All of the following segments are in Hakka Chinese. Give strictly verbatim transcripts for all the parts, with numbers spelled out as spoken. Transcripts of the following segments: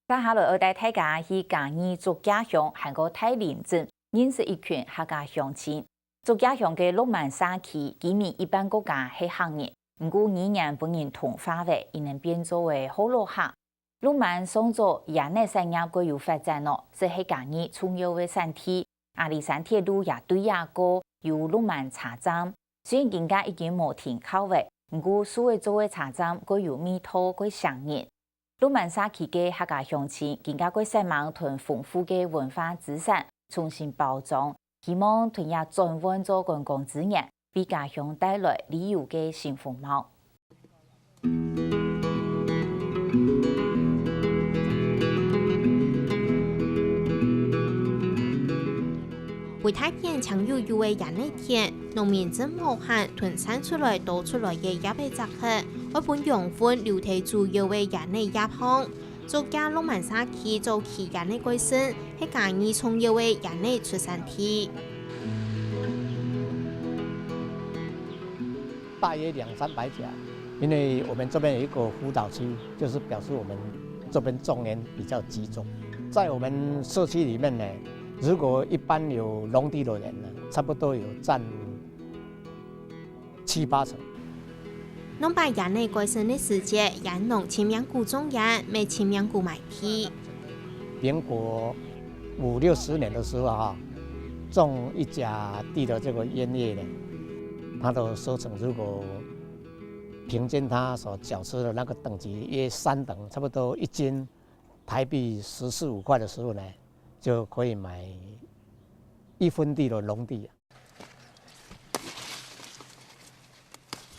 接下來愛帶大家去嘉義竹崎鄉還過大林鎮，認識一群客家鄉親。竹崎鄉个鹿滿社區，居民一半過加係客人，毋過語言分人同化了，佢等變做个河洛客。鹿滿上早菸仔產業蓋有發展哦，就係嘉義重要个產地。阿里山鐵路也對這過有鹿滿車站，雖然今下已經無停靠了，毋過樹仔做个車站蓋有味道，蓋惜人。 鹿滿社區个客家鄉親，今下蓋煞猛同豐富个文化資產重新包裝，希望同這轉換做觀光資源，為家鄉帶來旅遊个新風貌。 為大片青油油个菸仔田，農民正無閒同散出來多出來个葉仔摘忒，愛分養分留在主要个菸仔葉項。竹崎鹿滿社區早期菸仔蓋盛，係嘉義重要个菸仔出產地。 大約兩三百甲，因為我們這邊有一個輔導區，就是表示我們這邊種菸比較集中。在我們社區裡面呢，如果一般有農地的人呢，差不多有佔七八成。兩擺菸仔蓋盛个時節，菸農盡命苦種菸，乜盡命苦買地。民國五六十年的時候啊，種一甲地的這個菸葉呢，它的收成如果平均它所繳出的那個等級約三等，差不多一斤台幣十四五塊的時候呢，就可以買一分地的農地。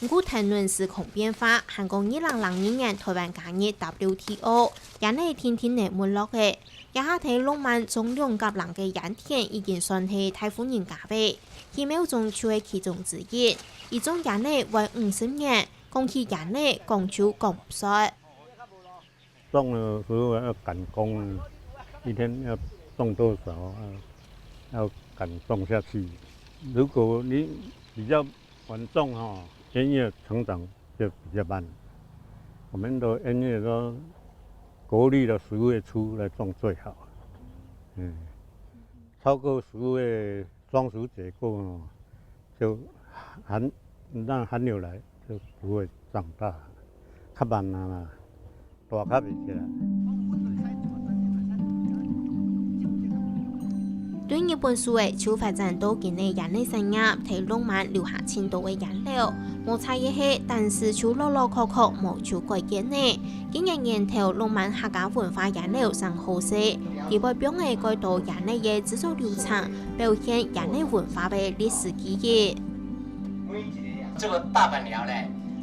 毋過談論時空變化，還過二零零二年臺灣加入W T O，菸仔定定仔沒落了。這下在鹿滿種兩甲零个菸田已經算係大戶人家了，奇妙種就係其中之一。佢種菸仔會五十年，講起菸仔，講就講毋煞。 種的時候要趕工啊，一天要種多少啊，要趕種下去。如果你比較晚種哈，菸葉成長就比較慢。我們的菸葉都國曆的十月初來種最好。嗯，超過十月 中暑結構哦，就寒，讓寒流來，就不會長大，較慢啊啦，大較袂起來。對日本時代就發展到今个菸仔產業，在鹿滿留下盡多个菸樓。無彩个係，但是就老老確確無就改建呢。今年年頭，鹿滿客家文化菸樓正好勢，佢會放个蓋多菸仔个製作流程， 表現菸仔文化个歷史記憶。這個大板寮呢，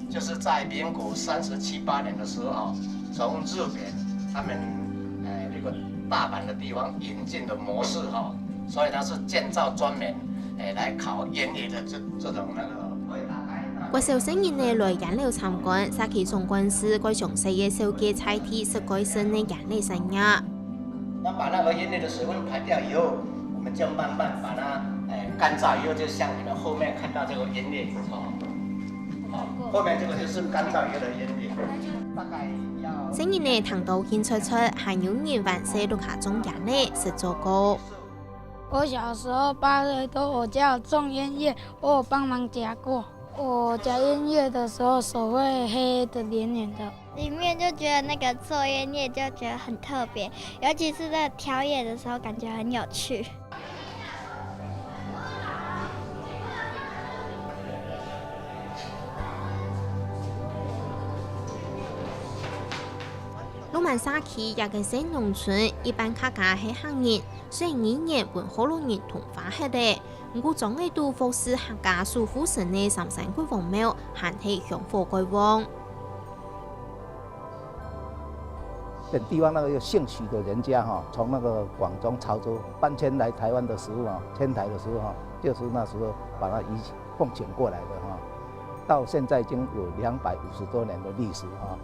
就是在民國三十七八年的時候，從日本他們，呃，那個大阪的地方引進的模式哈，所以它是建造專門，呃，來烤菸葉的這，這種那個。國小生人仔來菸樓參觀，社區總幹事蓋詳細个紹介在地識改善个菸仔產業。 那把那個菸葉的水分排掉以後，我們就慢慢把它，哎，乾燥以後，就像你們後面看到這個菸葉，哦，哦，後面這個就是乾燥以後的菸葉，大概要。細人仔聽到興出出，還有人還細就下種菸仔，食糟糕。我小時候八歲都我家有種菸葉，我有幫忙夾過。我夾菸葉的時候手會黑黑的、黏黏的。 裡面就覺得那個做菸葉就覺得很特別，尤其是在挑葉的時候，感覺很有趣。鹿滿社區這個細農村，一半客家係客人，所以語言分河洛人同化忒了。 毋過庄仔肚服侍客家守護神个三山國王廟還係香火蓋旺。等地方那個有姓許的人家哈，從那個廣東潮州搬遷來台灣的時候啊，遷台的時候哈，就是那時候把它移奉請過來的哈。到現在已經有兩百五十多年的歷史哈。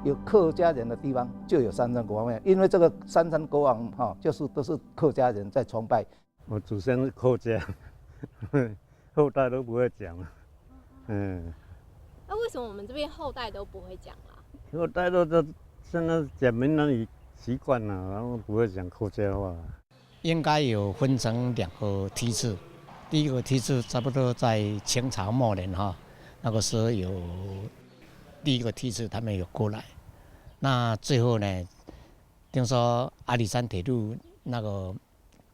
有客家人的地方就有三山國王廟，因為這個三山國王哈，就是都是客家人在崇拜。 我祖先是客家，後代都不會講啊。嗯，那為什麼我們這邊後代都不會講啊？後代都，都現在講閩南語，习惯了，然后不会讲客家话。应该有分成两个梯次，第一个梯次差不多在清朝末年哈，那个时候有第一个梯次他们有过来，那最后呢，听说阿里山铁路那个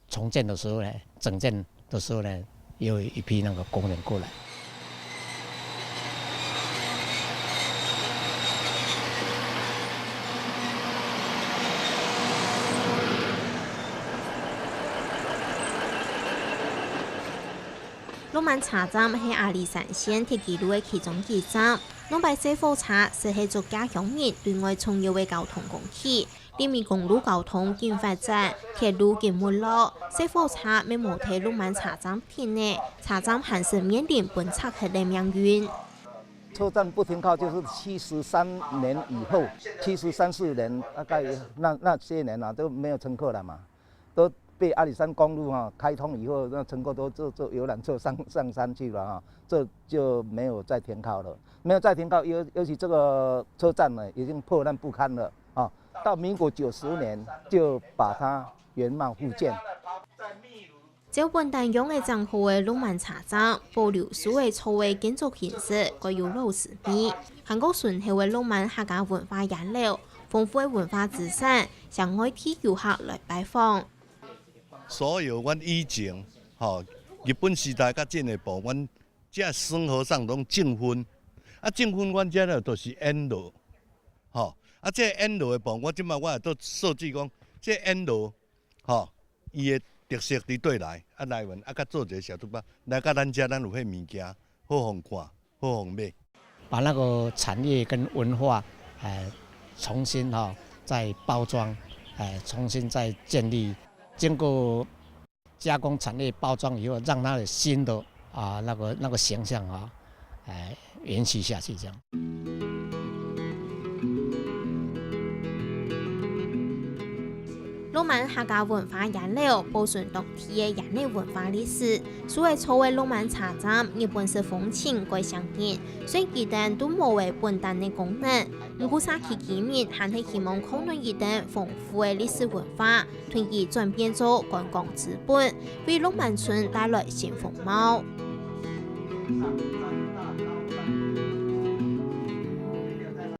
重建的时候呢，整建的时候呢，也有一批那个工人过来。鹿滿車站係阿里山線鐵枝路个其中一站。兩擺細火車就係竹崎鄉人對外重要个交通工具。 林美公路交通緊發展，鐵路緊沒落，細火車乜無在鹿滿車站停呢，車站還係面臨分拆忒个命運。车站不停靠就是七十三年以后，七十三四年，大概那那些年啊，都没有乘客了嘛，都被阿里山公路哈、开通以后，那乘客都坐坐游览车上上山去了哈、这就没有再停靠了。没有再停靠，尤尤其这个车站呢，已经破烂不堪了啊。到民国九十年就把它原貌复建。照本旦樣仔整好个鹿滿車站，保留舊个舊个建築形式，蓋有老時味，還過醇厚个鹿滿客家文化野樓，豐富个文化資產，吸引外地遊客來拜訪。所有阮以前吼日本時代甲進一步，阮遮生活上攏種薰，啊種薰阮遮呢就是菸樓，吼，啊这菸楼的部分，我即马我也都设计讲，这菸楼，吼，伊的特色佇对来，啊来源啊甲做一个小图吧，来甲咱遮咱有迄物件，好互看，好互买。把那个产业跟文化，呃，重新哈、再包装，呃，重新再建立，经过加工产业包装以后，让它的新的啊、那个那个形象啊，哎、延续下去这样。鹿滿客家文化菸樓保存當地个菸樓文化歷史，所以坐个鹿滿車站，日本式風情蓋生動，雖然佢等都無為本旦个功能，毋過社區居民還係希望看到佢等豐富个歷史文化，同佢轉變做觀光資本，為鹿滿村帶來新風貌。